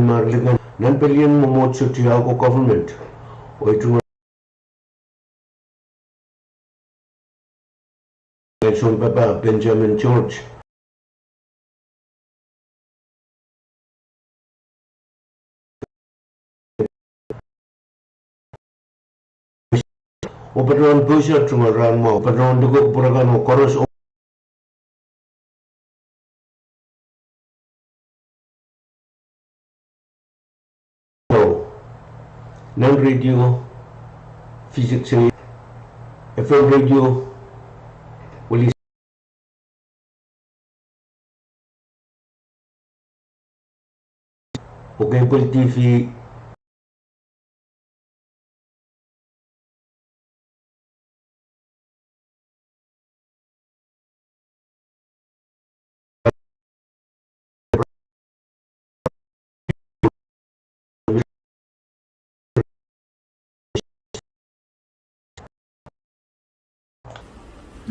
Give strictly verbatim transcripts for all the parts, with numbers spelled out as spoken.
Marlikan nan pelien mwomwohdiso tiahk oh government, oh itung sounpapah Benjamin George. Oh patohwan pwurehng tungoal rahn mwahu, patohwan likou pwurehng kan oh koaros oh nan radio V six A, F M radio Wili, oh cable T V.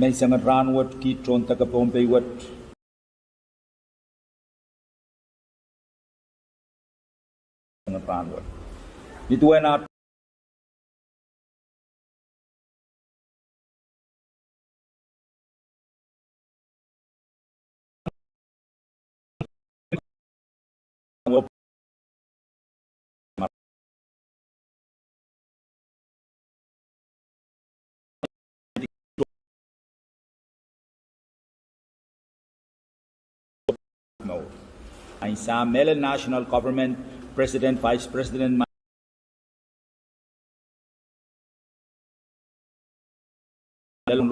Menseng en rahnwet kiht tohn deke Pohnpei wet. Rahnwet. Ni duwen ah Mwo. Ansou mehlel national government, president, vice president, ma-,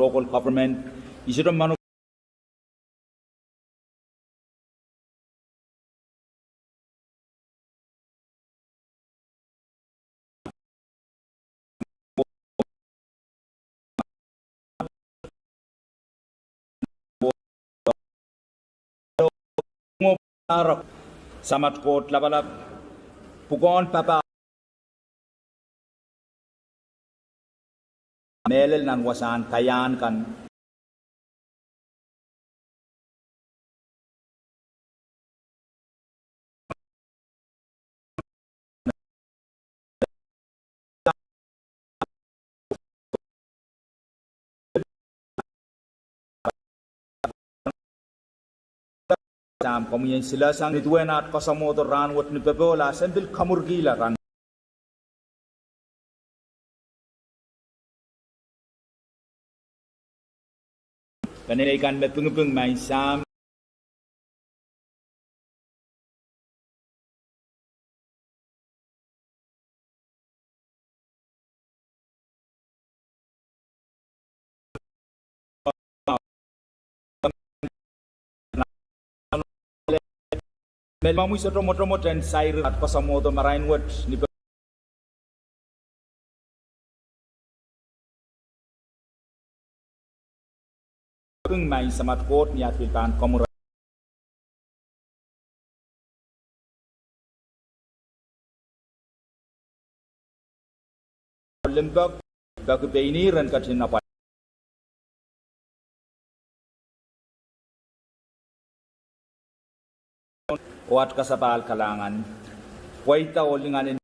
local government, I sohte mano- Samat Koht lapalap, pwukoahn papah mehlel nan wasahn kaiahn kan. Sahm, komwi en silangsang ni duwen aht koasoamwohdo rahnwet ni popohl ah sen pil kamwurkihla rahn. Peneinei kan me pingiping, Maing Sahm. Mehlel ma mwi sohte mwotomwot en sair aht koasoamwohdo marain wet ni ping, Maing Samat Koht, ni aht pil pahn kamwurala limpoak, peki pein ihr en ketin apwal oh aht kasapahl kalahngan, pweida oh lingan en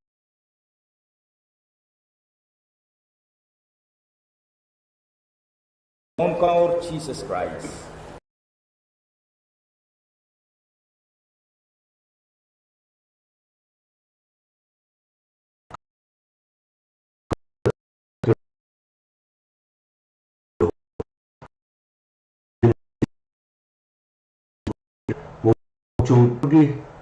Kaun Komour Sises Krais. Mwo, mwo,